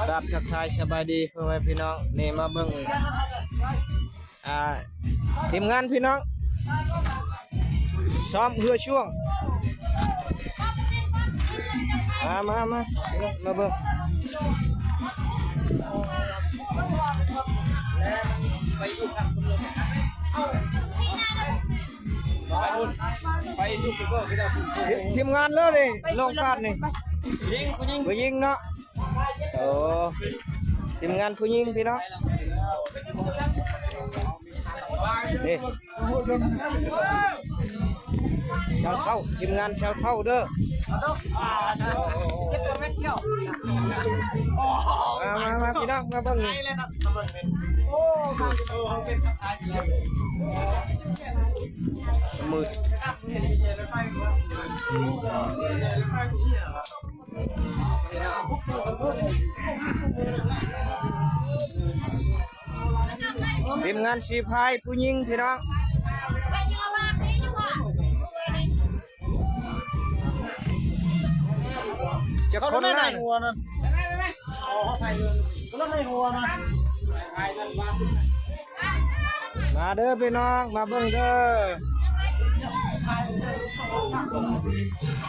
ກາບທັກທາຍສະບາຍດີພໍ່ແມ່ພີ່ນ້ອງ ນີ້ມາເບິ່ງ ອ່າ ທີມງານພີ່ນ້ອງ ຊ້ອມເຮືອຊ່ວງ ມາ ມາ ມາ ມາເບິ່ງ ທີມ ທີມງານເລີຍນີ້ ນ້ອງກາດນີ້ ຜູ້ຍິງ ຜູ້ຍິງເນາະ. ໂອ້ ທີມງານຜູ້ຍິງພີ່ນ້ອງ ນີ້ ຊາວເຖົ້າ ທີມງານຊາວເຖົ້າເດີ ມາ ມາ ມາ ພີ່ນ້ອງ ມາເບິ່ງ ມືດ. ທີມງານສີພາຍຜູ້ຍິງພີ່ນ້ອງ ຈັກຄົນນະ ຫົວນັ້ນ ມາເດີພີ່ນ້ອງ ມາເບິ່ງເດີ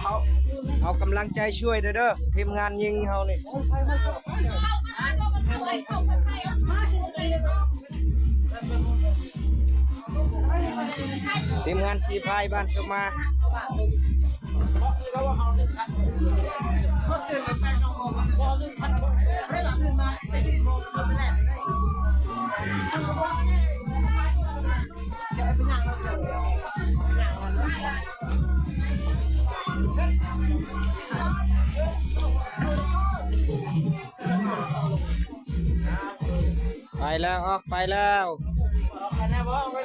ເອົາ ເອົາກຳລັງໃຈຊ່ວຍເດີ ທີມງານຍິງເຮົານີ້ ທີມງານສີພາຍບ້ານສົມມາ. ໄປແລ້ວ ອອກໄປແລ້ວ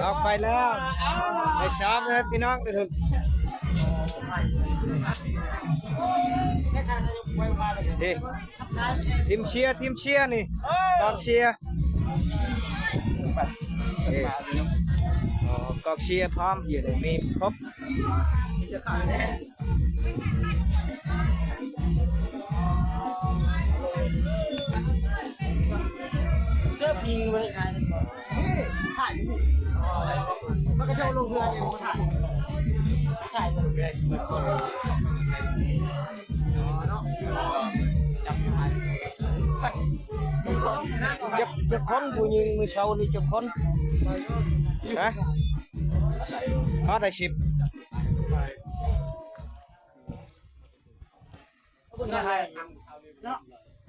ອອກໄປແລ້ວ ໄປຊ້ອມເດີພີ່ນ້ອງ ເດ້ ທີມເຊຍ ທີມເຊຍນີ້ ກອງເຊຍ ເດ້ ອໍ ກອງເຊຍພ້ອມຢູ່ນີ້ ມີຄົບ. ເຈີຜີໄປຂາຍ ຂາຍ ມັນກໍຈະລົງເຮືອເອງ ຂາຍ ຂາຍ ຈັກ ຈັກຄົນ ຜູ້ຍິງມື້ເຊົ້ານີ້ຈັກຄົນ ຮະ ຮອດໄດ້ສິບ ເນາະ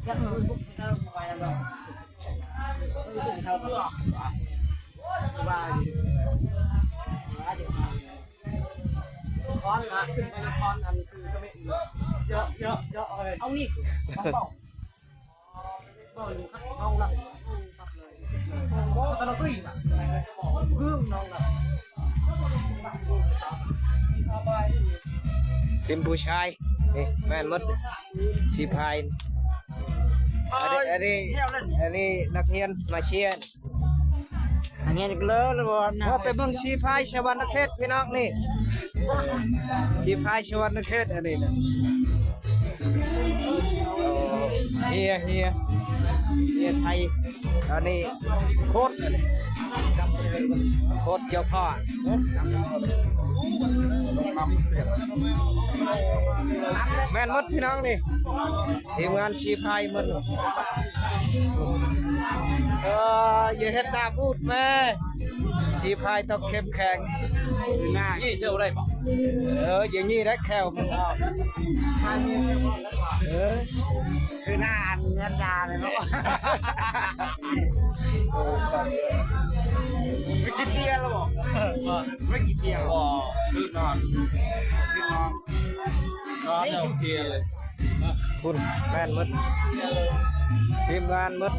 ຈັກ ທີມຜູ້ຊາຍ ນີ້ແມ່ນໝົດ ສີພາຍ ອັນນີ້ ອັນນີ້ ອັນນີ້ນັກຮຽນມາເຊຍ ອັນນີ້ກໍເລີຍແລ້ວບໍ່ນະ ເຮົາໄປເບິ່ງສີພາຍສະຫວັນນະເຂດພີ່ນ້ອງນີ້ ສີພາຍສະຫວັນນະເຂດ ອັນນີ້ນະ ເຮຍ ເຮຍ ເຮຍໄທ ອັນນີ້ໂຄດ ໂຄດເຈົ້າຂ້າ ແມ່ນໝົດພີ່ນ້ອງນີ້ ທີມງານສີພາຍໝົດ ເອີ ຢ່າເຮັດໜ້າບູດແມ້ ສີພາຍຕ້ອງເຂັ້ມແຂງ ນີ້ເຈົ້າໄດ້ບໍ່ ເອີ ຢ່ານີ້ໄດ້ແຂ້ວ ເອີ ຄືໜ້າອັນເງິນດາເລີຍເນາະ ໄປກິນເບຍແລ້ວບໍ່ ໄປກິນເບຍບໍ່ ຄືນອນ ຄືນອນ ນອນແລ້ວເພຍເລີຍ ພຸ້ນແມ່ນໝົດ ທີມງານໝົດ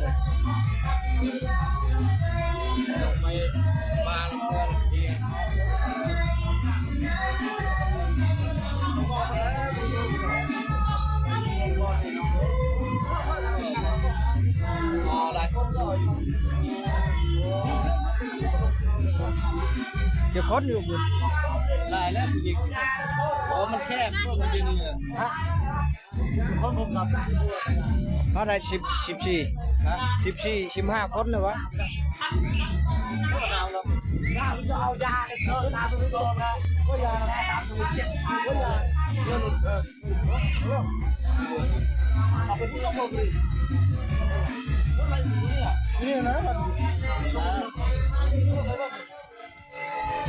ໄປມາແລ້ວເພຍ ຈັກຄົນຢູ່ພຸ້ນ ຫຼາຍແລ້ວຜູ້ຍິງ ໂອ້ ມັນແຄບ ພວກມັນຢູ່ນີ້ ຄົນຜົມດຳ ເທົ່າໃດ ສິບ ສິບສີ່ ຮະ ສິບສີ່ ສິບຫ້າຄົນນີ້ຫວາ?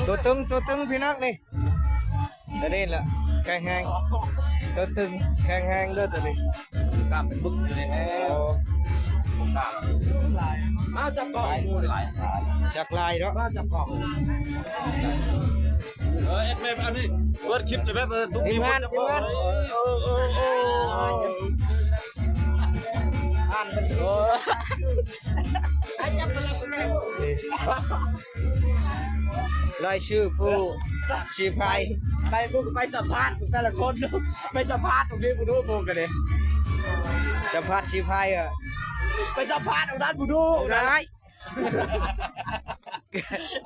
ຕົວຕຶງ ຕົວຕຶງ ພີ່ນ້ອງນີ້ ຕົວນີ້ລະ ແຂງແຮງ ຕົວຕຶງ ແຂງແຮງເດີຕົວນີ້ ກ້າມເປັນບຶກຢູ່ໃນແຮງ ໂອ້ ກ້າມ ມາຈັບກ້ອງໝູ່ນີ້ ຈັກຫຼາຍເນາະ ມາຈັບກ້ອງ ເອີ ເອັດແມ່ອັນນີ້ ເປີດຄລິບເລີຍແບບ ເອີ ທຸກ ທີມງານ ທີມງານ ເອີ ເອີ ເອີ ເອີ ອ່ານເປັນ ໂອ້ ລາຍຊື່ຜູ້ສີພາຍ ໃສ່ຜູ້ໄປສຳພາດແຕ່ລະຄົນ ໄປສຳພາດຂອງເພງຜູ້ດູຜູ້ກັນເດ້ ສຳພາດສີພາຍ ເອີ ໄປສຳພາດຂອງດ້ານຜູ້ດູ ໄດ້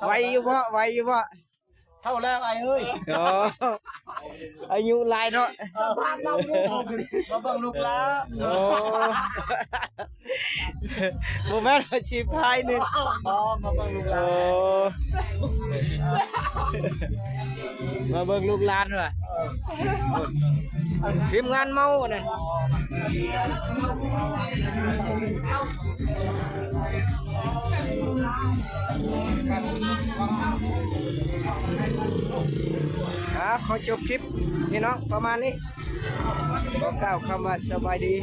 ໄວຢູ່ບໍ່ ໄວຢູ່ບໍ່? ເຖົ້າແລ້ວອ້າຍເອີຍ ໂອ້ ອາຍຸຫຼາຍເນາະ ສຳພາດລາວຢູ່ ມາເບິ່ງລູກຫຼານ ໂອ້ ບໍ່ແມ່ນວ່າສີພາຍນີ້ ອໍ ມາເບິ່ງລູກຫຼານ ໂອ້ ມາເບິ່ງລູກຫຼານວ່າ ທີມງານເມົາອັນນັ້ນ ອ່າ ຂໍຈົບຄລິບພີ່ນ້ອງປະມານນີ້ ຂໍກ່າວຄຳວ່າສະບາຍດີ.